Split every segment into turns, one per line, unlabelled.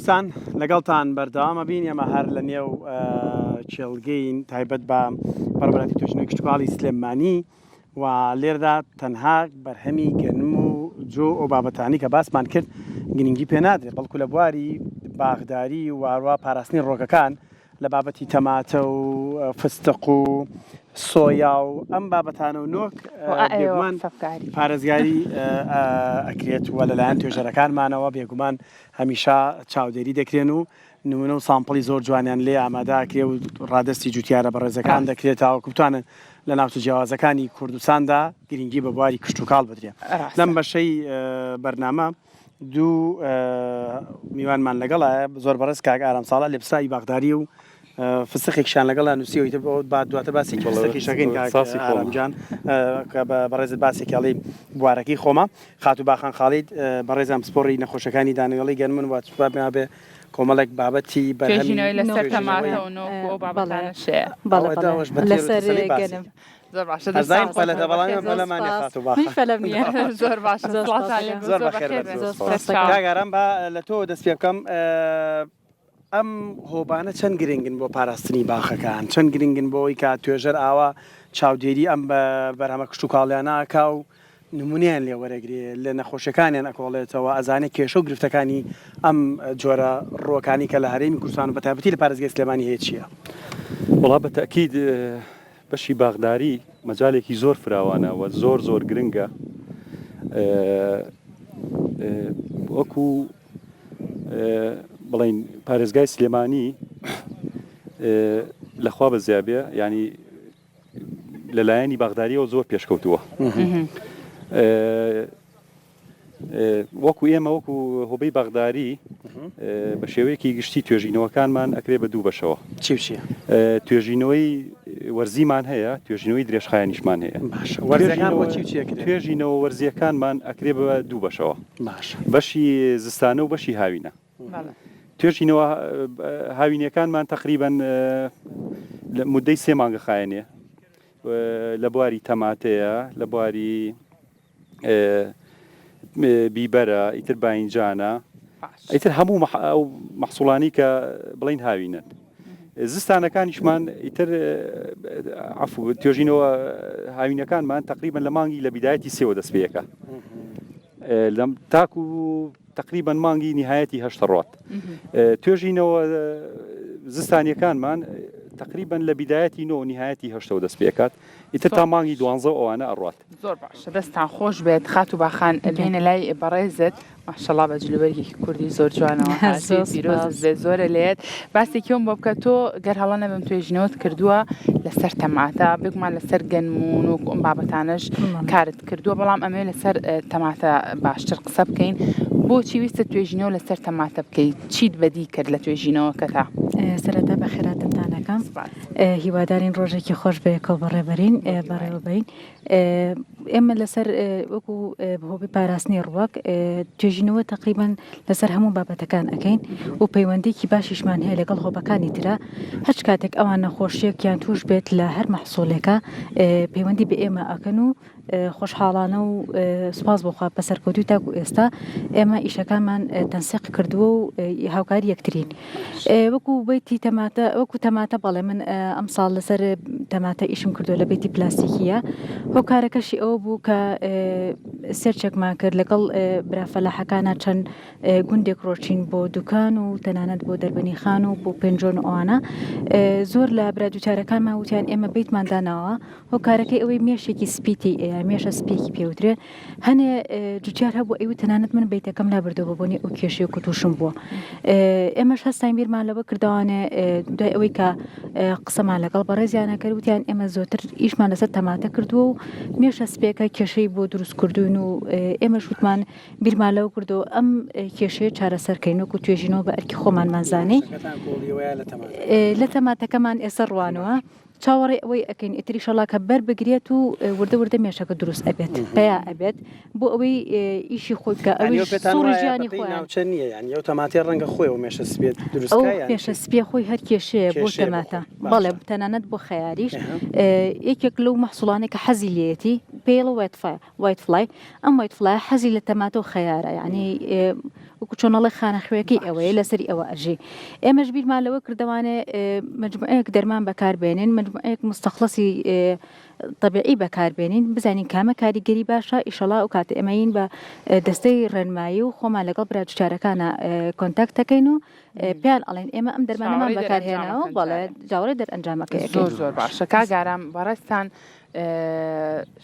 خۆشەویستان لەگەڵتان بەردەوامە بین ئێمە هەر لە نێو کێڵگەین تایبەت بە بەڕێوەبەرایەتی توێژینەوەی کشتوکاڵی سلێمانی و لێرەدا تەنها بەرهەمی گەنم و جۆ ئەو بابەتانی کە باسمان کرد گرنگی پێ نادرێت بەڵکو لە بواری باخداری و هەروە پاراستنی ڕۆکەکان لە بابەتی تەماتە و فستق و سۆیا و ئەم بابەتانە و نۆک بێگومان پارێزگاری ئەکرێت و لەلایەن توێژەرەکانمانەوە بێگومان هەمیشە چاودێری دەکرێن و نمونە و سامپڵی زۆر جوانیان لێ ئامادە ئەکرێ و ڕادەستی جوتیارە بەڕێزەکان دەکرێت تاوەکو بتوانن لە ناوچە جیاوازەکانی کوردستاندا گرنگی بە بواری کشتوکاڵ بدرێت. لەم بەشەی بەرنامە دوو میوانمان لەگەڵایە زۆر بەڕێز کاک ئارام ساڵح لێپرسراوی باخداری و فستقێکیشان لەگەڵا نووسیوە ئیتر با دواتر باسێکی فستقیش ئەکەین کاک ئارام گیان کە بەڕێزت باسێکی ئەڵێی بوارەکەی خۆمە خاتوو باخان خالید بەڕێزیان پسپۆڕی نەخۆشیەکانی دانەوێڵەی گەنمن و بێ کۆمەڵێک بابەتی بەرهەمی
توێژینەوەی لەسەر تەماتە و نۆک و ئەو بابەتانەش هەیە.
بەڵێ بەڵێ لەسەر گەنم.
زۆر باشە
ئەزانین پەلەتە بەڵام ئێمە پەلەمان نیە خاتوو باخان.
من پەلەم نیە. زۆر باشە سڵاوتان لێ بێ
زۆر بەخێر بێن. کاک ئارام با لە تۆوە دەست پێ بکەم ئەم هۆبانە چەند گرنگن بۆ پاراستنی باخەکان چەند گرنگن بۆ ئەوەی کە توێژەر ئاوا چاودێری ئەم بەرهەمە کشتوکاڵیانە ئەکا و نمونەیان لێ وەرەگرێ لە نەخۆشیەکانیان ئەکۆڵێتەوە ئەزانێ کێشە و گرفتەکانی ئەم جۆرە ڕووەکانی کە لە هەرێمی کوردستان و بەتایبەتی لە پارێزگای سلێمانی هەیە چییە؟
وەڵا بە تەئکید بەشی باخداری مەجالێکی زۆر فراوانە و زۆر زۆر گرنگە وەکو بڵین پارێزگای سلێمانی لەخوا بەزیابێ ینی لە لایەنی باخداریەوە زۆر پێشکەوتووە وەکو ئێمە وەکو هۆبەی باخداری بە شێوەیەکی گشتی توێژینەوەکانمان ئەکرێ بە دوو بەشەوە
چی و چیە؟
توێژینەوەی وەرزیمان هەیە توێژینەوەی درێژخایەنیشمان هەیە
باشە وەرزەکان بۆ چی و چی ئەکرێ؟
توێژینەوە وەرزیەکانمان ئەکرێ بە دوو بەشەوە
باشە
بەشی زستانە و بەشی هاوینە توێژینەوە هاوینەکانمان تەقریبەن مدەی سێ مانگە خایەنێ لە بواری تەماتەیە لە بواری بیبەرە ئیتر باینجانە ئیتر هەموو ئەو مەحسوڵانی کە بڵین هاوینن زستانەکانیشمان ئیتر عفو توێژینەوە هاوینەکانمان تقریبا لە مانگی لە بیدایەتی سێوە دەست پێەکە لەم تاکو تەقریبەن مانگی نیهایەتی هەشت ڕۆت توێژینەوە زستانیەکانمان تقریبا لە بیدایەتی نۆ نیهایەتی هەشتەوە دەست پێکات ئیتر تا مانگی دوانزە ئەوانە ئەڕات.
زۆر باشە دەستتان خۆش بێت خاتوو باخان بێینە لای بەڕێزت ماشەڵا بە جلوبەرگێکی کوردی زۆر جوانەوە هاتی پیرۆزت بێت زۆرە لێت باسێکیۆم بۆ بکە تۆ گەر هەڵە نەبم توێژینەوەت کردووە لەسەر تەماتە بێگومان لەسەر گەنم و نۆک و ئەم بابەتانەش کارت کردووە بەڵام ئەمەوێ لەسەر تەماتە باشتر قسە بکەین بۆچی ویستت توێژینەوە لەسەر تەماتە بکەیت چیت بەدی کرد لە توێژینەوەکەتا؟
سەرەتا بەخێراتنتان ئەکەم هیوادارین ڕۆژێکی خۆش بەیەکەوە بەڕێبەرین بەڕێوەبەین ئێمە لەسەر وەکو هۆبی پاراستنی ڕوەک توێژینەوە تقریبان لەسەر هەموو بابەتەکان ئەەکەین و پەیوەندێکی باشیشمان هەیە لەگەڵ هۆبەکانی ترە هەچ کاتێک ئەوان نەخۆشیەکیان توش بێت لە هەر مەحسوولێکە پەیوەندی بە ئێمە ئەکەن و خۆشحاڵانە و سوپاس بۆ خوا بە سەرکەوتووی تاکو ئێستا ئێمە ئیشەکانمان تەنسیق کردووە و هاوکاری یەکترین وەکو بەیتی تەماتە وەکو تەماتە بەڵێ من ئەم ساڵ لەسەر تەماتە ئیشم کردو لە بەیتی پلاستیکیە هۆکارەکەشی ئەوە بوو کە سێرچێکمان کرد لەگەڵ برا فەلاحەکانە چەند گوندێک ڕۆچین بۆ دوکان و تەنانەت بۆ دەربەنی خان و بۆ پێنجۆن و ئەوانە زۆر لە برا جوتیارەکانمان وتیان ئێمە بەیتمان داناوە هۆکارەکەی ئەوەی مێشێکی سپی تێی ئەیا مێشە سپیەکی پێوترێ هەنێ جوتیار هەبوو ئەیوت تەنانەت من بەیتەکەم لابردەوە بە بۆنی ئەو کێشەیە کە تووشم بووە ئێمەش هەستاین بیرمان لەوە کردوانێ دوای ئەوەی کە قسەمان لەگەڵ بەڕێزیانە کرد وتیان ئێمە زۆتر ئیشمان لەسەر تەماتە کردووە و مێشە سپیەکە کێشەی بۆ دروست کردوون و ئێمەش وتمان بیرمان لەوە کردەوە ئەم کێشەیە چارەسەر کەین وەکو توێژینەوە بە ئەرکی خۆمانمان زانی لە تەماتەکەمان ئێستا ڕوانەوە چاوەڕێی ئەوەی ئەکەین ئیتر ئیشەڵا کە بەر بگرێت و وردە وردە مێشەکە دروست ئەبێت پەیا ئەبێت بۆ ئەوەی ئیشی خۆی بکە
ئەویش
ئەویش
پێتان
سوڕی
وایە
ژیانی
بەپێی
خۆیان
ناوچە نییە یانی ئەو تەماتەیە ڕەنگە خۆی ئەو مێشە سپیە دروست
ئەو
کا یان
مێشە
چی؟
سپیە خۆی هەر کێشەیە بۆ
کێشەیە بۆ
تەماتە
خۆی
بەڵێ
باشە
تەنانەت بۆ خەیاریش
ئەها.
یەکێک لەو مەحسوڵانەی کە حەزی لێیەتی پێی ئەڵێ white fly white fly ئەم white fly ە حەزی لە تەماتە و خەیارە یانی. وەکو چۆن ئەڵێ خانە خوێکەی ئەوەیە لەسەری ئەوە ئەژی ئێمەش بیرمان لەوە کردەوانێ مجموعەیەک دەرمان بەکاربێنین مجموعەیەک مستەخڵەسی تەبیعی بەکاربێنین بزانین کامە کاریگەری باشە ئیشەڵا ئەو کاتە ئێمەین بە دەستەی ڕێنمایی و خۆمان لەگەڵ برا جوتیارەکانە contact دەکەین و پێیان ئەڵێن ئێمە ئەم دەرمانەمان بەکارهێناوە بەڵێ چاوەڕێی دەرئەنجامەکەی
زۆر زۆر باشە کاک ئارام بەڕێزتان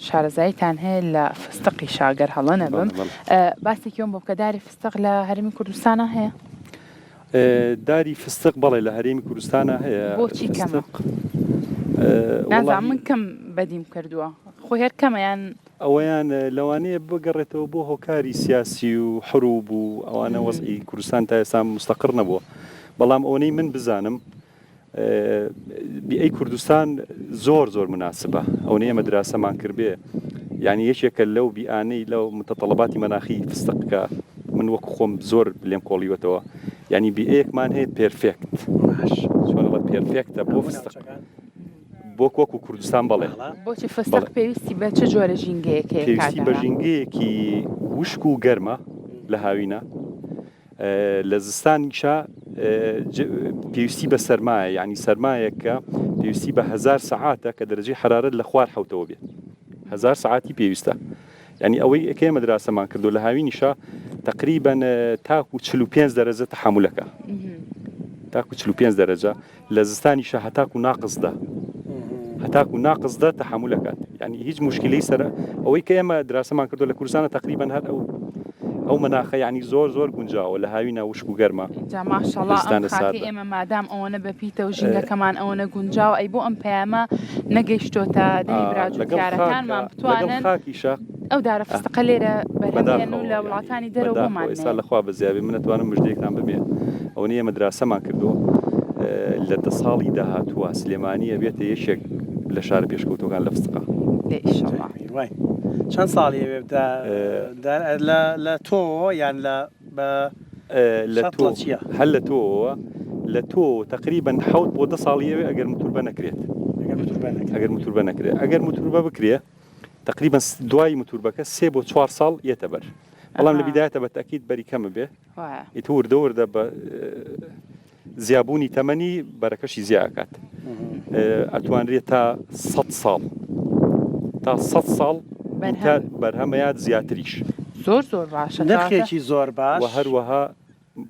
شارەزاییتان هەیە لە فستقی شاگەر هەڵە نەبم باسێکی ئەوم بۆ بکە داری فستق لە هەرێمی کوردستانە هەیە؟
داری فستق بەڵێ لە هەرێمی کوردستانە هەیە.
بۆچی کەمە؟ نازانم من کەم بەدیم کردووە خۆی هەر کەمە یان
ئەوەیان لەوانەیە بگەڕێتەوە بۆ هۆکاری سیاسی و حروب و ئەوانە وەزعی کوردستان تا ئێستا مستەقڕ نەبووە بەڵام ئەوەنەی من بزانم بیئەی کوردستان زۆر زۆر مناسبە ئەوەنەی ئێمە دراسەمان کردبێ یعنی یەکێکە لەو بیئانەی لەو متطلباتی مەناخی فستق کە من وەکو خۆم زۆر لێم کۆڵیوەتەوە یعنی بیئەیەکمان هەیە perfect چۆن ئەڵێ perfect ە بۆ فستق بۆ وەکو کوردستان بەڵێ.
بۆچی فستق پێویستی بە چ جۆرە ژینگەیەک هەیە کاک
پێویستی بە ژینگەیەکی وشک و گەرمە لە هاوینە لە زستانیشا پێویستی بە سەرمایە یعنی سەرمایەک کە پێویستی بە هەزار سەعاتە کە دەرەجەی حەرارەت لە خوار حەوتەوە بێت هەزار سەعاتی پێویستە یعنی ئەوەی کە ئێمە دراسەمان کردو لە هاوینیشا تقریبا تاکو 45 دەرەجە تەحەمولەکە تاکو 45 دەرەجە لە زستانیشا هەتاکو ناقس دە هەتاکو ناقس دە تەحەمول ئەکات یعنی هیچ موشکیلەی سەر ئەوەی کە ئێمە دراسەمان کردو لە کوردستانە تقریبا هەر ئەو ئەو مەناخە یعنی زۆر زۆر گونجاوە لە هاوینا وشک و گەرمە
جا ماشەڵا ئەم خاکەی ئێمە مادام ئەوەنە بەپیتە و ژینگەکەمان ئەوەنە گونجاوە ئەی بۆ ئەم پەیامە نەگەیشتۆتە دڵی برا جوتیارەکانمان بتوانن
خاکیشە
ئەو دارە فستقە لێرە بەرهەم بێنن و لە وڵاتانی دەرەوە بۆمان
ئێستا لە خوا بەزیابێ من ئەتوانم مژدەیەکتان ببێ ئەوەنەی ئێمە دراسەمان کردووە لە دە ساڵی داهاتووە سلێمانی ئەبێتە یەکێک لە شارە پێشکەوتووەکان لە فستقە.
ئیشەڵا.
وای چەند ساڵی ئەوێ لە لە تۆ یان لە بە
لە تۆ چییە؟ هەر لە تۆوە لە تۆ تقریبا حەوت بۆ دە ساڵی ئەوێ ئەگەر موتوربە نەکرێت ئەگەر موتوربە نەکرێت ئەگەر موتوربە بکرێ تەقریبەن دوای موتوربەکە سێ بۆ چوار ساڵ یەتە بەر بەڵام لە بیدایەتە بە تەئکید بەری کەمە بێ ئیتر وردە وردە بە زیابوونی تەمەنی بەرەکەشی زیا ئەکات ئەتوانرێت تا سە ساڵ تا سە ساڵ بەرهەمەیات زیاتریش
زۆر زۆر باشە
نرخێکی زۆر باش
و هەروەها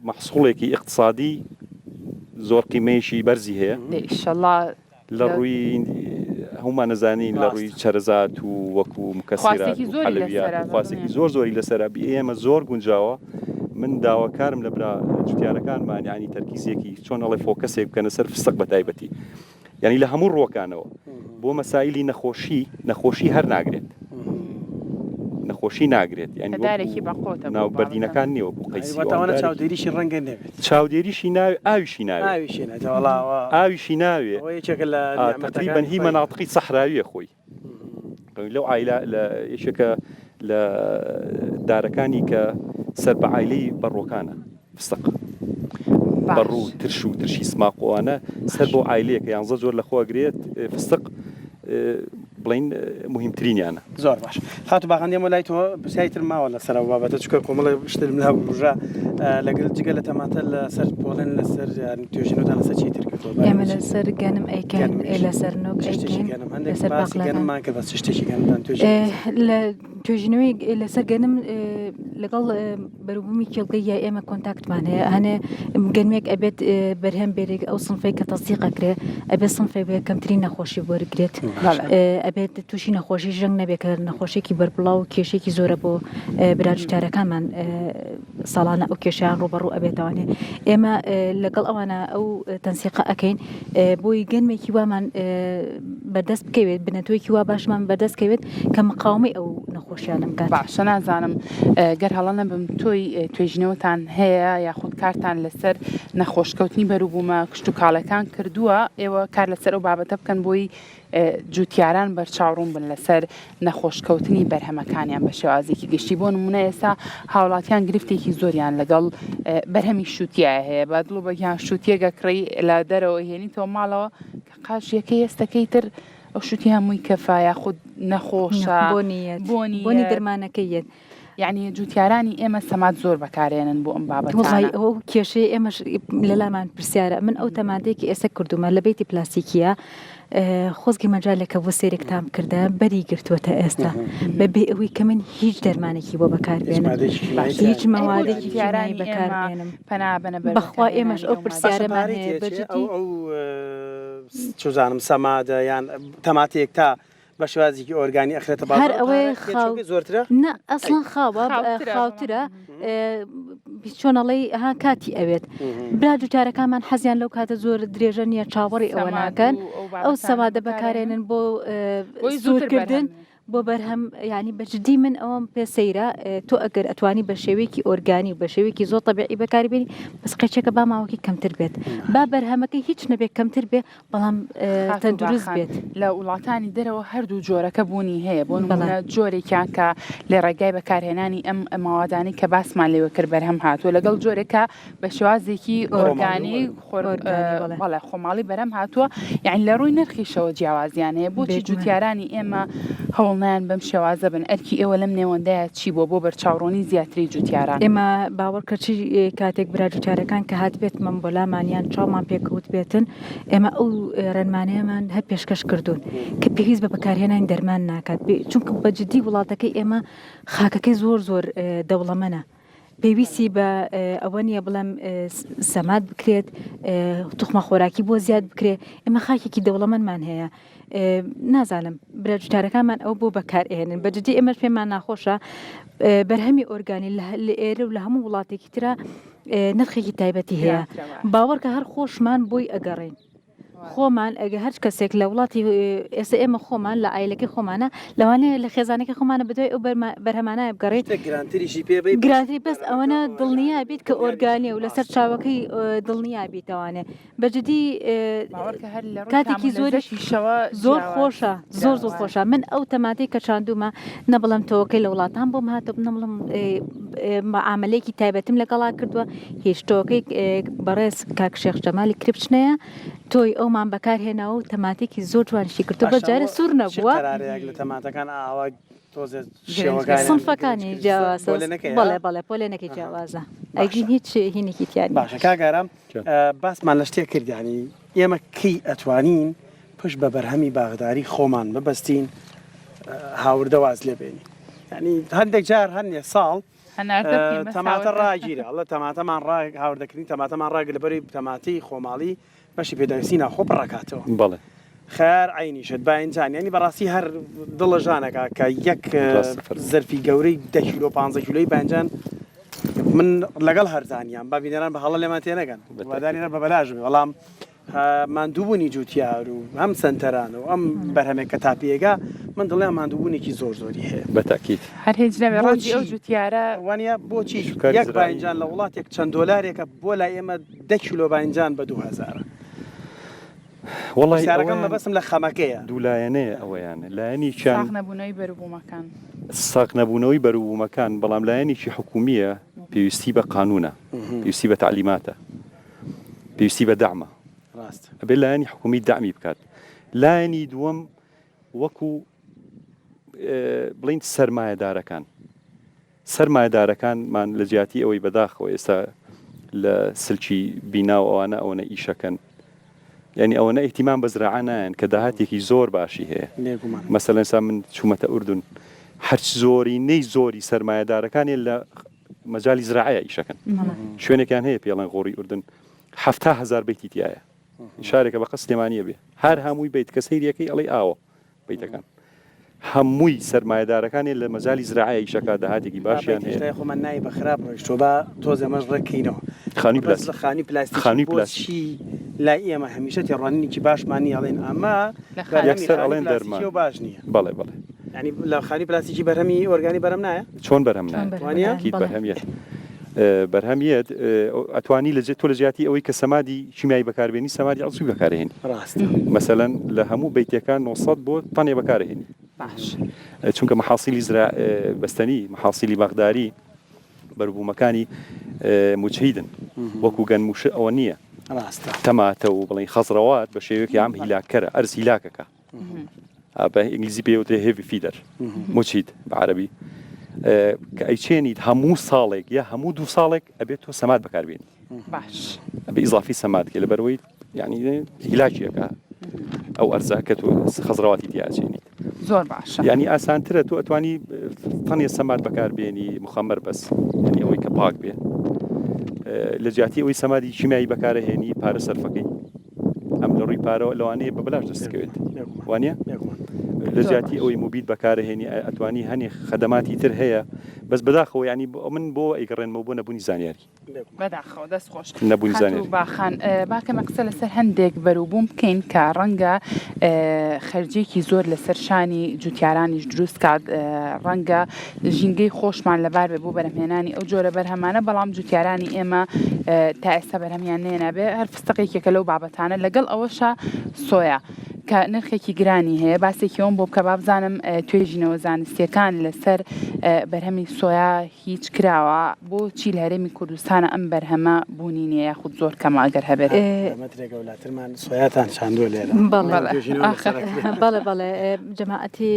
مەحسوڵێکی ئیقتسادی زۆر قیمەیەکی بەرزی هەیە.
ئیشەڵا
لە ڕووی هەموومان ئەزانین لە ڕووی چەرەزات و وەکو مکەسیرات و حەلەویات و خواستێکی زۆر زۆری لەسەرە بی ئێمە زۆر گونجاوە من داواکارم لە برا جوتیارەکانمان یانی تەرکیزێکی چۆن ئەڵێ focus ێک بکەنە سەر فستق بە تایبەتی یانی لە هەموو ڕووەکانەوە بۆ مەسایلی نەخۆشی نەخۆشی هەر ناگرێت نەخۆشی ناگرێت یانی
دارێکی بەقوەتە
ناو بەردینەکان نییە وەکو قەیسی
واتاوانە چاودێریشی ڕەنگە نەبێت
چاودێریشی ناوێ ئاویشی ناوێ
ئاویشی ناوێ
ئاویشی ناوێ
یەکێکە لە
تقریبا هی مەناتقی سەحراویە خۆی لەو عایلە لە یەکێکە لە دارەکانی کە سەر بە عایلەی بەڕووەکانە فستق بەڕوو ترش و ترشی سماق و ئەوانە سەر بەو عایلەیە کە یانزە جۆر لە خۆ ئەگرێت فستق بڵین مهمترینیانە.
زۆر باش خاتوو باغان دێمەوە لای تۆ پرسیاری تر ماوە لەسەر ئەو بابەتە چونکە کۆمەڵێک شتم لا وروژا لەگەل جگە لە تەماتە لەسەر پۆڵێن لەسەر توێژینەوەتان لەسەر چی تر کردووە
ئێمە لەسەر گەنم ئەیکەین لەسەر نۆک ئەیکەین
لەسەر باسی گەنممان کرد بەس چ شتێکی گەنمتان توێژینەوە
لە توێژینەوەی لەسەر گەنم لەگەڵ بەروبوومی کێڵگەی یا ئێمە contact مان هەیە هەنێ گەنمێک ئەبێت بەرهەم بێرێک ئەو سنفەی کە تەسدیق ئەکرێ ئەبێت سنفێک بێت کەمترین نەخۆشی وەرگرێت ئەبێت تووشی نەخۆشی ژەنگ نەبێت کە نەخۆشیێکی بەربڵاو و کێشێکی زۆرە بۆ برا جوتیارەکانمان ساڵانە ئەو کێشیان ڕوبەڕوو ئەبێتوانێ ئێمە لەگەڵ ئەوانە ئەو تەنسیقە ئەەکەین بۆی گەنمێکی وامان بەردەست بکەوێت بنەتۆیەکی وا باشمان بەردەست کەوێت کە مقاومەی ئەو نەخۆشیانە بکات.
باشە نازانم گەر هەڵە نەبم تۆی توێژینەوەتان هەیە یاخود کارتان لەسەر نەخۆشکەوتنی بەروبوومە کشتوکاڵەکان کردووە ئێوە کار لەسەر ئەو بابەتە بکەن بۆی جوتیاران بەرچاوڕوون بن لەسەر نەخۆشکەوتنی بەرهەمەکانیان بە شێوازێکی گشتی بۆ نمونە ئێستا هاوڵاتیان گرفتێکی زۆریان لەگەڵ بەرهەمی شووتیایە هەیە بە دڵ و بەگیان شووتیەگە کڕی لە دەرەوە هێنیتەوە ماڵەوە کە قاژیەکەی هێستەکەی تر ئەو شووتی هەمووی کەفا یاخود نەخۆشە
بۆنی یەت بۆنی دەرمانەکەی یەت.
یعنی جوتیارانی ئێمە سەماد زۆر بەکارێنن بۆ ئەم بابەتانە.
وەڵای ئەوە کێشەی ئێمەش لەلامان پرسیارە من ئەو تەماتەی کە ئێستا کردومە لە بەیتی پلاستیکیە خۆزگە مەجالێکە بۆ سێرێکتان بکردە بەری گرتووەتە ئێستا بە بێ ئەوەی کە من هیچ دەرمانێکی بۆ بەکاربێنم هیچ مەوادێکی کیمیایی بەکاربێنم
پەنا بەنە بەر
بەخوا ئێمەش
بەکارهێنانی
ئەو
ئەو مادانە.
باشە
پرسیارەمان
پارەی
هەیە
تێچێ
بە
ئەو
جدی
ئەو چوزانم سەمادە یان تەماتەیەک تا بە شێوازێکی ئۆرگانی ئەخرێتە
هەر
بازاڕ
ئەوەیە
پارە
خاو
تێچووەکەی زۆرترە؟
نا ئەسڵەن خاوە
خاوترە
خاوترە چۆن ئەڵێی ها کاتی ئەوێت برا جوتیارەکانمان حەزیان لەو کاتە زۆر درێژە نییە چاوەڕی ئەوە
سەماد
ناکەن
و ئەو
ئەو
بابەتانە
سەمادە
بەکارێنن
بەکارێنن بۆ
بۆی زووتر
سوورکردن
بەرهەم
بۆ بەرهەم یعنی بە جدی من ئەوەم پێ سەیرە تۆ ئەگەر ئەتوانی بە شێوەیەکی ئۆرگانی و بە شێوەیەکی زۆر تەبیعی بەکاری بێنی بەس قەیچەکە با ماوەکەی کەمتر بێت با بەرهەمەکەی هیچ نەبێت کەمتر بێ بەڵام
خاتوو
تەندروست
باخان
بێت.
لە وڵاتانی دەرەوە هەردوو جۆرەکە بوونی هەیە بۆ
بەڵێ.
نموونە جۆرێکیان کە لە ڕێگای بەکارهێنانی ئەم مەوادانەی کە باسمان لێوە کرد بەرهەم هاتووە لەگەڵ جۆرێک کە بە شێوازێکی ئۆرگانی خۆر
ئۆرگانی بەڵێ.
بەڵێ خۆماڵی بەرهەم هاتووە یانی لە ڕووی نرخیشەوە جیاوازیان هەیە بۆچی
بێگومان.
جوتیارانی ئێمە هەوڵ نایەن بەم شێوازە بن ئەرکی ئێوە لەم نێوەندەیا چی بووە بۆ بەرچاوڕوونی زیاتری جوتیاران؟
ئێمە باوەڕکە چی کاتێک برا جوتیارەکان کە هاتبێتمەم بۆ لامان یان چاومان پێکەوتبێتن ئێمە ئەو ڕێنمانەیەمان هەر پێشکەش کردوون کە پێویست بە بەکارهێنانی دەرمان ناکات چونکە بە جدی وڵاتەکەی ئێمە خاکەکەی زۆر زۆر دەوڵەمەنە پێویستی بە ئەوە نییە بڵێم سەماد بکرێت توخمە خۆراکی بۆ زیاد بکرێت ئێمە خاکێکی دەوڵەمەندمان هەیە نازانم برا جوتارەکانمان ئەو بۆ بەکار ئێنن بە جدی ئێمەش پێمان ناخۆشە بەرهەمی ئۆرگانی لە ئێرە و لە هەموو وڵاتێکی ترە نرخێکی تایبەتی هەیە باوەڕکە هەر خۆشمان بۆی ئەگەڕین خۆمان ئەگە هەر کەسێک لە وڵاتی ئێستا ئێمە خۆمان لە عایلەکەی خۆمانە لەوانەیە لە خێزانەکەی خۆمانە بەدوای ئەو بەرهەمانە بگەڕێت
گرانتریشی پێ بەی
گرانتری بەس ئەوەنە دڵنیا بیت کە ئۆرگانیە و لەسەر چاوەکەی دڵنیا بیتەوانێ بە جدی کاتێکی زۆریشەوە زۆر خۆشە زۆر زۆر خۆشە من ئەو تەماتەی کە چاندومە نەبڵم تۆکەی لە وڵاتان بۆم هاتە نەبڵم معاملەیەکی تایبەتم لەگەڵا کردووە هیچ تۆکەی بەڕێز کاک شێخ جەمالی کرپچنەیە تۆی ئەومان بەکار هێناوە و تەماتێکی زۆر جوانیشی کردووە بەس جارێ سوور نەبووە.
قەرارەیەک لە تەماتەکان ئاوا تۆزێ شێوەکانیان
سنفەکانی جیاوازە
پۆلێنەکەیە؟
بەڵێ بەڵێ پۆلێنەکەی جیاوازە ئەگین هیچ هینێکی تیا نییە.
باشە کاک ئارام باسمان لە شتێک کرد یانی ئێمە کەی ئەتوانین پشت بە بەرهەمی باخداری خۆمان ببەستین هاوردە واز لێ بێنین یانی هەندێک جار هەندێ ساڵ
هەناردە بکەین بەس
تەماتە
هاوردە.
ڕاگیرە ئەڵێ تەماتەمان ڕا هاوردەکردنی تەماتەمان ڕاگرت لەبەرەی تەماتەی خۆماڵی بەشی پێداویستی ناوخۆ پڕەکاتەوە.
بەڵێ.
خەیار عەینی شت باینجان یانی بەڕاستی هەر دڵە ژانەکا کە یەک
ڕاستە فەرموو.
زەرفی گەورەی دە کیلۆ پانزە کیلۆی باینجان من لەگەڵ هەرزانیان با بینەران بە هەڵە لێمان تێنەگەن
بە تەئکید.
وادانێنە بە بەلاش بێ بەڵام ماندووبوونی جووتیار و هەم سەنتەران و ئەم بەرهەمێک کە تا پێگا من دڵنیام ماندووبوونێکی زۆر زۆری هەیە.
بە تەئکید.
هەر هیچ نەبێ ڕەنجی
بۆچی
ئەو جووتیارە.
وانیە بۆچی
شوکاری
یەک
زراعی.
باینجان لە وڵاتێک چەند دۆلارێکە بۆ لای ئێمە دە کیلۆ باینجان بە دوو هەزارە؟
وەڵی
پرسیارەکەم
ئەوەیان
مەبەستم لە خەمەکەیە.
دوو لایەنەیە ئەوەیان لایەنێکیان.
ساغ نەبوونەوەی بەروبوومەکان.
ساغ نەبوونەوەی بەروبوومەکان بەڵام لایەنێکی حکوومییە پێویستی بە قانوونە پێویستی بە تەعلیماتە. پێویستی بە دەعمە ئەبێ لایەنی حکومی دەعمی بکات لایەنی دووەم وەکو بڵین سەرمایەدارەکان سەرمایەدارەکانمان لە جیاتی ئەوەی بەداخەوە ئێستا لە سلکی بینا و ئەوانە ئەوەنە ئیشەکەن یعنی ئەوەنە ئیهتیمام بە زراعە نایەن کە داهاتێکی زۆر باشی هەیە مەسەلەن ئێستا من چوومەتە ئوردن هەرچ زۆرینەی زۆری سەرمایەدارەکانی لە مەجالی زراعەیە ئیشەکەن شوێنێکیان هەیە پێڵێن غۆڕی ئوردن 70هزار بەیتی تایە شارێکە بە قە سلێمانیە بێ هەر هەمووی بیت کە سەیریەکەی ئەڵێ ئاوە بیتەکان هەمووی سەرمایەدارەکانی لە مەجالی زراعەیە ئیشەکە داهاتێکی باشیان هەیە
خۆمان نای بە خراپ ڕۆیشتووە با تۆزێ ئەمەش ڕێککەینەوە
خانووی پلاستیک
خانووی پلاستیکی
خانووی پلاستیک
بۆچی لای ئێمە هەمیشە تێڕوانینێکی باشمان نییە ئەڵێن ئەمە بەرهەمی
یەکسەر
خانووی
ئەڵێن دەرمان
پلاستیکیە و باش نییە
بەڵێ بەڵێ
یانی لە خانووی پلاستیکی بەرهەمی ئۆرگانی بەرهەم نایە؟
چۆن بەرهەم نایەت؟
وانیە؟
ئەکید بەرهەم یەت. بەرهەم یەت ئەتوانی لە تۆ لە جیاتی ئەوەی کە سەمادی کیمیایی بەکاربێنی سەمادی عەزوی بەکارهێنی.
ڕاستە.
مەسەلەن لە هەموو بەیتەکان 900 بۆ تەنێ بەکارهێنی.
باش.
چونکە مەحاسیلی زرا بەستەنی مەحاسیلی باخداری بەروبوومەکانی موجهیدن وەکو گەنم و شت ئەوە نییە.
ڕاستە.
تەماتە و بڵێین خەزڕەوات بە شێوەیەکی عام هیلاککەرە ئەرز هیلاکەکە. بە ئینگلیزی پێی وترێ heavy feeder مجهد بە عەرەبی. کە ئەیچێنیت هەموو ساڵێک یا هەموو دوو ساڵێک ئەبێت تۆ سەماد بەکاربێنی
باش
ئەبێ ئیزافی سەماد کە لەبەرەوەی یعنی هیلاکیەکە ئەو ئەرزە کە تۆ خەزڕەواتی تیاچێنیت
زۆر باشە
یعنی ئاسانترە تۆ ئەتوانی تەنێ سەماد بەکاربێنی مخەمەر بەس یعنی ئەوەی کە پاک بێ لە جیاتی ئەوەی سەمادی کیمیایی بەکارەهێنی پارە سەرفەکەی ئەم لە ڕووی پارەوە لەوانەیە بە بەلاش دەستکەوێت وانە لە جیاتی ئەوەی موبید بەکارهێنی ئەتوانی هەنێ خەدەماتی تر هەیە بەس بەداخەوە ینی من بۆ ئەیگەڕێنمەوە بۆ نەبوونی زانیاری
بەداخەوە دەست خۆش
نەبوونی
خاتوو
زانیاری.
باخان با کەمێ قسە لەسەر هەندێک بەروبووم بکەین کە ڕەنگە خەرجیەکی زۆر لەسەر شانی جوتیارانیش دروست کات ڕەنگە ژینگەی خۆشمان لەبار بێ بۆ بەرهەمهێنانی ئەو جۆرە بەرهەمانە بەڵام جوتیارانی ئێمە تا ئێستا بەرهەمیان نێنابێ هەر فستق یەکێکە لەو بابەتانە لەگەڵ ئەوەشا سۆیا کە نرخێکی گرانی هەیە باسێکی ئەوم بۆ بکە بابزانم توێژینەوە زانستیەکان لەسەر بەرهەمی سۆیا هیچ کراوە بۆچی لە هەرێمی کوردستانە ئەم بەرهەمە بوونی نییە یاخود زۆر کەمە ئەگەر هەبێت؟
مەترێک ئەولاترمان سۆیاتان چاندووە لێرە.
بەڵێ بەڵێ جەماعەتی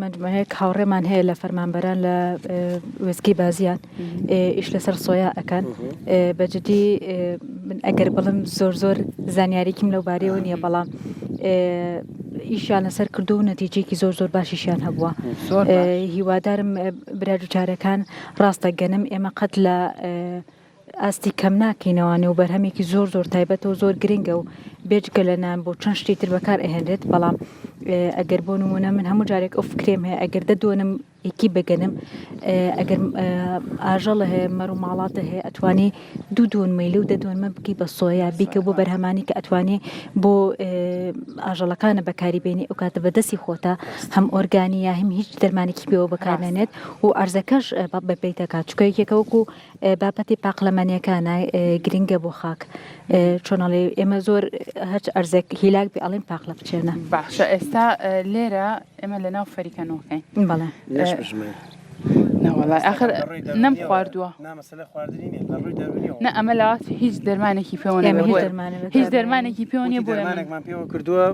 مەجموعەیەک هاوڕێمان هەیە لە فەرمانبەران لە وێستگەی بازیان ئیش لەسەر سۆیا ئەکەن بە جدی من ئەگەر بڵم زۆر زۆر زانیاریکیم لەو بارەیەوە نییە بەڵام ئیشیان لەسەر کردو و نەتیجێکی زۆر زۆر باشیشیان هەبووە هیوادارم برا جوتارەکان ڕاستە گەنم ئێمە قەت لە ئاستی کەم ناکەینەوانێ و بەرهەمێکی زۆر زۆر تایبەتە و زۆر گرنگە و بێجگە لە نان بۆ چەند شتی تر بەکار ئەهێنرێت بەڵام ئەگەر بۆ نمونە من هەموو جارێک ئەو فکرێم هەیە ئەگەر دە دۆنم یەکی بگەنم ئەگەر ئاژەڵە هەیە مەڕ و ماڵاتە هەیە ئەتوانی دوو دۆنمەی لەو دە دۆنمە بکەی بە سۆیا بیکە بۆ بەرهەمانی کە ئەتوانی بۆ ئاژەڵەکانە بەکاری بێنی ئەو کاتە بەدەستی خۆتە هەم ئۆرگانی یا هەم هیچ دەرمانێکی پێوە بەکارنێنێت و ئەرزەکەش بە پێیتەکات چکە یەکێکە وەکو بابەتی پاقلەمەنیەکانە گرنگە بۆ خاک چۆن ئەڵێ ئێمە زۆر هەرچ ئەرزێک هیلاک بێ ئەڵێن پاقلە بچێنە.
باشە ئێستا لێرە ئێمە لە ناو فەریکە نۆکەین.
بەڵێ.
نەش بژمێ.
نەوەڵای ئاخر نەم خواردووە.
نا مەسەلە خواردنی نیە لە ڕووی دەروونیەوە.
نا ئەمە لەوات هیچ دەرمانێکی پێوە نیە
ئێمە هیچ
بۆیە
دەرمانێک
هیچ
بەکار
دەرمانێکی پێوە نیە
وتی
بۆیە من
دەرمانێکمان پێوە کردووە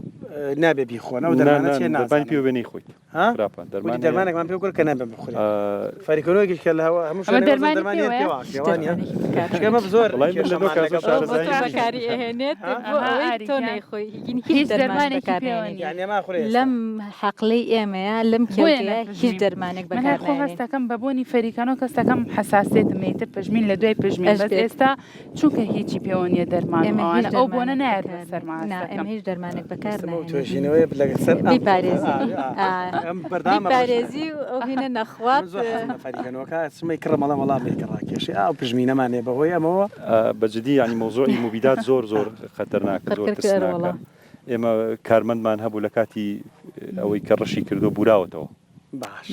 نابێ بیخۆن ئەو
نا
دەرمانە
نا
چیە
دەرمانی
نازانم.
پێوە بێ نەیخۆیت.
ها
خراپە
وتی
دەرمان هەیە
دەرمانێکمان پێ کرد کە نابێ بخورێت فەریکەنۆیەکیش کە لە هەوا هەموو
ئەمە
شوێنێک وەزن
دەرمانی
دەرمانیان
پێوەیە؟
پێوە ئەکرێ وانیە
دەرمانێکی بەکار
چونکە ئەمە زۆر
وەڵای من لە
کێشەمان
نۆکا زۆر
لەگەڵ
ئەوە
شارەزایی
تۆ
نییم.
بەکاری ئەهێنێت
ها؟
بۆ
ئەها
ئەوەی
ئاری
تۆ
گیان
نەیخۆی هیچ
هیچ
دەرمان
دەرمانێکی
بەکار
پێوە
ناهێنین
نییە
یعنی ئەمە ئەخورێ ئێستا
لەم حەقلەی ئێمەیە لەم
بۆیە
کێڵگەیە هیچ
نەپژمیم
دەرمانێک
من هەر
بەکار
خۆم
ناهێنین
هەستەکەم بە بۆنی فەریکەنۆک هەستەکەم حەساسیەتم هەیە ئیتر پژمین لە دوای پژمین
ئەش
بەس
بێت
ئێستا چونکە هیچی پێوە نییە دەرمان و
ئێمە هیچ
ئەوانە ئەو بۆنە
دەرمانێک
نایەت
بەکار
بەسەرما
نا
هەستەکەم
ئێمە هیچ دەرمانێک بەکار
ئێستا ئەو
ناهێنین
توێژینەوەیە لەسەر ئەم
بیپارێزی
ئا، ئەم بەردەوامە ڕۆژ
بیپارێزی و ئەو هینە
من
نەخوات
زۆر حەزم لە فەریکەنۆکە سمەی کڕم ئەڵێم وەڵا مێکە ڕاکێشی ئا ئەو پژمینەمان هەیە بەهۆی ئەمەوە
بە جدی یانی مەوزوعی موبیدات زۆر زۆر خەتەرناکە زۆر
قڕکرد
ترسناکە
وەڵا
ئێمە کارمەندمان هەبوو لە کاتی ئەوەی کە ڕەشی کردو بوراوەتەوە.
باش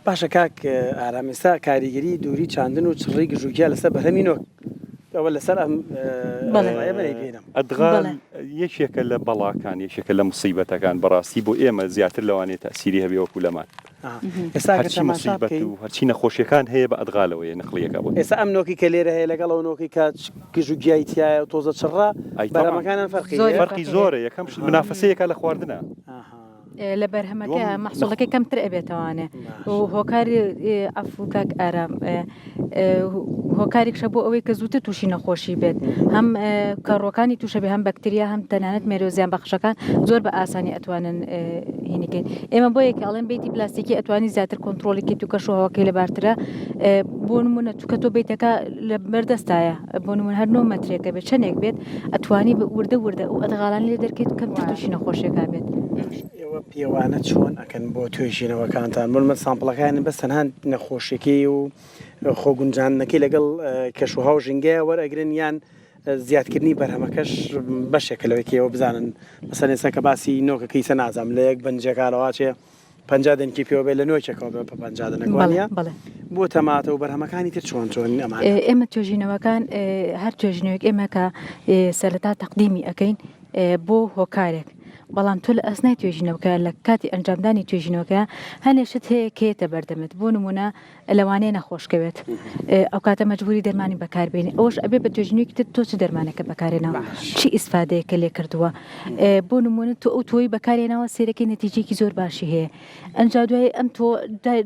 باشە کاک ئارام ئێستا کاریگەری دووری چاندن و چڕی گژوگیا لەسەر بەرهەمی نۆک ئەوە لەسەر ئەم
بەڵێ.
ڕایە بەرەی بینم.
ئەدغال
بەڵێ.
یەکێکە لە بەڵاکان یەکێکە لە موسیبەتەکان بەڕاستی بۆ ئێمە زیاتر لەوانەیە تەئسیری هەبێ وەکو لەمان.
ئێستا ئەگەر
هەرچی
تەماشا
موسیبەت
بکەین
و هەرچی نەخۆشیەکان هەیە بە ئەدغالەوەیە نەقلیەکە بۆ.
ئێستا ئەم نۆکی کە لێرە هەیە لەگەڵ ئەو نۆکی کە گژ و گیای تیایە و تۆزە چڕە
ئەی تەبعەن
بەرهەمەکانیان فەرقی
زۆری
هەیە؟
فەرقی
فەرقی هەیە.
زۆرە یەکەم شت منافەسەیەکە لە خواردنا.
ئەها.
لە بەرهەمەکە
دووەم
مەحسوڵەکەی کەمتر ئەبێتەوانێ
باش.
و هۆکاری عەفو کاک ئارام هۆکارێکشە بۆ ئەوەی کە زووتر تووشی نەخۆشی بێت هەم کەڕووەکانی تووشە بێ هەم بەکتریا هەم تەنانەت مێرۆ زیان بەخشەکان زۆر بە ئاسانی ئەتوانن هینیکەین ئێمە بۆ یەکە ئەڵێن بیتی پلاستیکی ئەتوانی زیاتر کۆنتترۆلی کەیت و کەش و هەواکەی لەبارترە بۆ نمونە چکە تۆ بیتەکە لە بەردەستایە بۆ نمونە هەر نۆ مەترێکە بێت چەندێک بێت ئەتوانی بە وردە وردە ئەو ئەدغالانە لێ دەرکەیت و کەمتر تووشی نەخۆشیەکە بێت.
ئێوە پێوانە چۆن ئەکەن بۆ توێژینەوەکانتان بۆ من سامپڵەکانی بەس تەنها نەخۆشیەکەی و خۆگونجاندنەکەی لەگەڵ کەشوهەوا و ژینگەیە وەرئەگرن یان زیادکردنی بەرهەمەکەش بەشێکە لەوەی کە ئێوە بزانن مەسەن ئێستا کە باسی نۆکەکەی سە نازانم لە یەک بنجێکارەوە چێ 50 دەنکی پێوە بێت لە نۆکێکەوە بێ بە 50 دەنک
بەڵێ
وانە
بەڵێ
بۆ تەماتە و بەرهەمەکانی تر چۆن چۆن ئەمانە
ئێمە توێژینەوەکان هەر توێژینەوەک ئێمە کە سەرەتا تەقدیمی ئەەکەین بۆ هۆکارێک. بەڵام تۆ لە ئەسنای توێژینەوەکە لە کاتی ئەنجامدانی توێژینەوەکە هەنێ شت هەیە کە یەتە بەردەمت بۆ نمونە لەوانەیە نەخۆش کەوێت ئەو کاتە مەجبوری دەرمانی بەکاربێنی ئەوش ئەبێ بە توێژینەوەیەکی تر تۆ چ دەرمانێکە بەکارێناوە چی ئیسفادەیەکە لێ کردووە بۆ نمونە تۆ ئەو تۆی بەکارێناوە سێرەکەی نەتیجەیەکی زۆر باشی هەیە ئەنجا دوای ئەم تۆ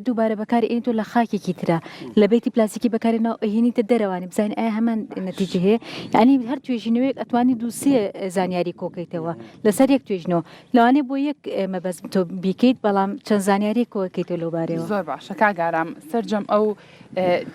دووبارە بەکاری ئێنی تۆ لە خاکێکی ترە لە بەیتی پلاستیکی بەکارێنەوە ئەهێنیتە دەرەوانی بزانین ئایا هەمان نەتیجە هەیە یعنی هەر توێژینەوەیەک ئەتوانی دووسێ زانیاری کۆکەیتەوە لەسەر یەک توێژینەوە لەوانەیە بۆ یەک مەبەست تۆ بیکەیت بەڵام چەند زانیاریەک کۆکەیتەوە لەو بارەیەوە.
زۆر باشە کاک ئارام سەرجەم ئەو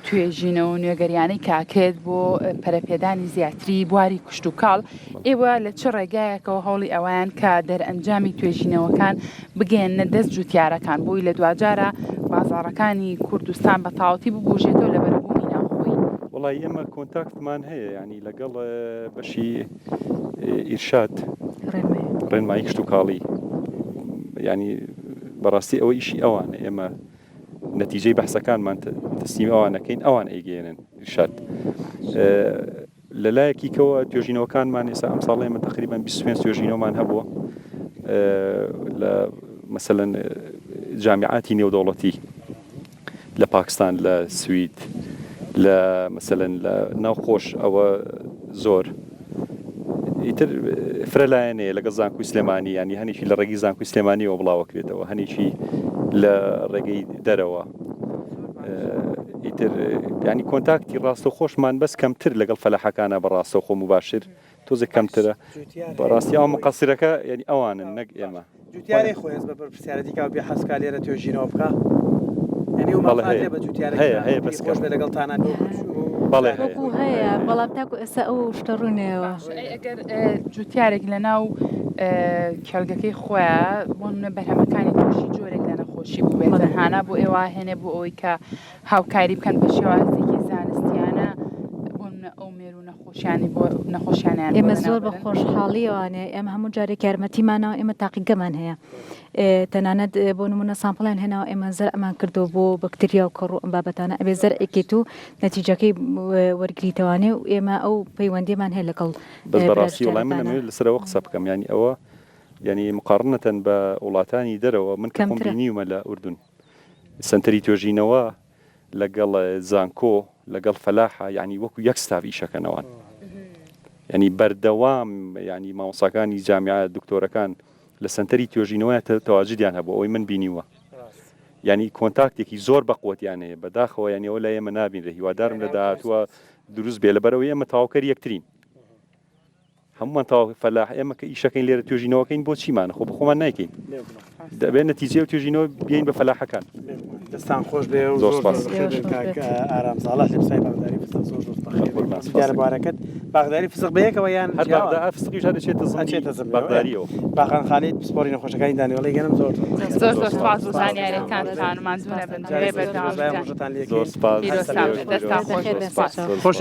توێژینەوە و نوێگەریانەی کە ئەکرێت بۆ پەرەپێدانی زیاتری بواری کشتوکاڵ، ئێوە لە چ ڕێگایەکەوە هەوڵی ئەوەیان کە دەرئەنجامی توێژینەوەکان بگەیەننە دەست جوتیارەکان بۆی لە دواجارا بازاڕەکانی کوردستان بە تەواوەتی ببوژێتەوە لە بەرەبوومی ناوخۆیی؟
وەڵایی ئێمە کۆنتاکتمان هەیە یانی لەگەڵ بەشی ئیرشاد ڕێنمایی کشتوکاڵی یانی بەڕاستی ئەوە ئیشی ئەوانە ئێمە نەتیجەی بەحسەکانمان تەسلیمی ئەوان ئەکەین ئەوان ئەیگەیەنن ئیرشاد لە لایەکی کەوە توێژینەوەکانمان ئێستا ئەم ساڵ ئێمە تقریبان 25 توێژینەوەمان هەبووە لە مەسەلەن جامیعاتی نێودەوڵەتی لە پاکستان لە سوید لە مەسەلەن لە ناو خۆش ئەوە زۆر ئیتر فرە لایەنەیە لەگەڵ زانکۆی سلێمانی ینی هەنێکی لە ڕێگەی زانکۆی سلێمانیەوە بڵاوەکرێتەوە هەنێکی لە ڕێگەی دەرەوە ئیتر ینی کۆنتاکتی ڕاستە خۆشمان بەس کەمتر لەگەڵ فەلاحەکانە بە ڕاستە خۆ مباشر تۆزێک کەمترە بەڕاستی ئەو مقەسرەکە ینی ئەوانن نەک ئێمە.
جوتیارێ خۆی هەست بە بەرپرسیارەتی کا و بێ حەز کا لێرە توێژینەوە بکا یعنی ئەو
بەڵێ
مافە
هەیە
بە جوتیارێک
هەیە هەیە
پێی
بەس
خۆش
کەم
بێ لەگەڵتانا بێ وەکو
بەڵێ هەیە
وەکو هەیە بەڵام تاکو ئێستا ئەو شتە ڕوونەیەوە.
باشە ئەی ئەگەر جوتیارێک لەناو کێڵگەکەی خۆیا بۆ نمونە بەرهەمەکانی تووشی جۆرێک لە نەخۆشی بووبێتن
بەڵێ.
هانا بۆ ئێوە هێنێ بۆ ئەوەی کە هاوکاری بکەن بە شێوازێکی زانستیانە بۆ نمونە ئەو مێرو نەخۆشیانی بۆ نەخۆشیانیان بۆ
ئێمە زۆر بە
لەناوبەرن.
خۆشحاڵیەوانێ ئێمە هەموو جارێک یارمەتیمانەوە ئێمە تاقیگەمان هەیە تەنانەت بۆ نمونە سامپڵیان هێناوە ئێمە زەرعمان کردو بۆ بەکتریا و کەڕوو ئەم بابەتانە ئەبێ زەرعێکیت و نەتیجەکەی وەرگریتەوانێ و ئێمە ئەو پەیوەندیمان هەیە لەگەڵ
بەس بەڕاستی وەڵای من
برا جوتیارەکانە.
ئەمەوێت لەسەر ئەوە قسە بکەم یانی ئەوە یانی مقارنەتەن بە وڵاتانی دەرەوە من کە خۆم
کەمترە.
بینیومە لە ئوردون سەنتەری توێژینەوە لەگەڵ زانکۆ لەگەڵ فەلاحە یانی وەکو یەک ستاف ئیشەکەن ئەوان یانی بەردەوام یانی مامۆستاکانی جامیعە دکتۆرەکان لە سەنتەری توێژینەوە تەواجدیان هەبوو ئەوەی من بینیوە یانی کۆنتاکتێکی زۆر بەقوەتیان هەیە بەداخەوە یانی ئەوە لای ئێمە نابینرێ هیوادارم لە داهاتووە دروست بێ لەبەرئەوەی ئێمە تەواوکەری یەکترین. هەموومان تەواو فەلاح ئێمە کە ئیشەکەین لێرە توێژینەوەکەین بۆ چیمانە خۆ بەخۆمان نایکەین دەبێت نەتیجەی و توێژینەوە بێین بە فەلاحەکان.
دەستان خۆش بێ و
زۆر
زۆر
سپاس.
زۆر بەخێر بێن کاک ئارام ساڵح لە پسای باغداری فستق زۆر زۆر بەخێر بێن
قوربان سپاس
دیارە بوارەکەت باغداری فستق بە یەکەوە یان
هەر
جیاوە
باغدا فستقیش هەر دەچێتە زمنی
ئەچێتە زمنەوە
باغداریەوە.
باخان خالید پسپۆڕی نەخۆشەکانی دانەوێڵەی گەنم زۆر زۆر بەخێر
زۆر
بێن
زۆر سپاس بۆ
سپاس.
زانیاریەکانتان ماندوو نەبن
جارێکی
هیوای
تر
بەردەوامیتان
پیرۆزبای ئەم ڕۆژەتان لێ
زۆر
کەین.
سپاس
پیرۆزتان بێت دەستان خۆش
بەخێر
بێت
بێن
سپاس.
سەرچاو.
خۆش.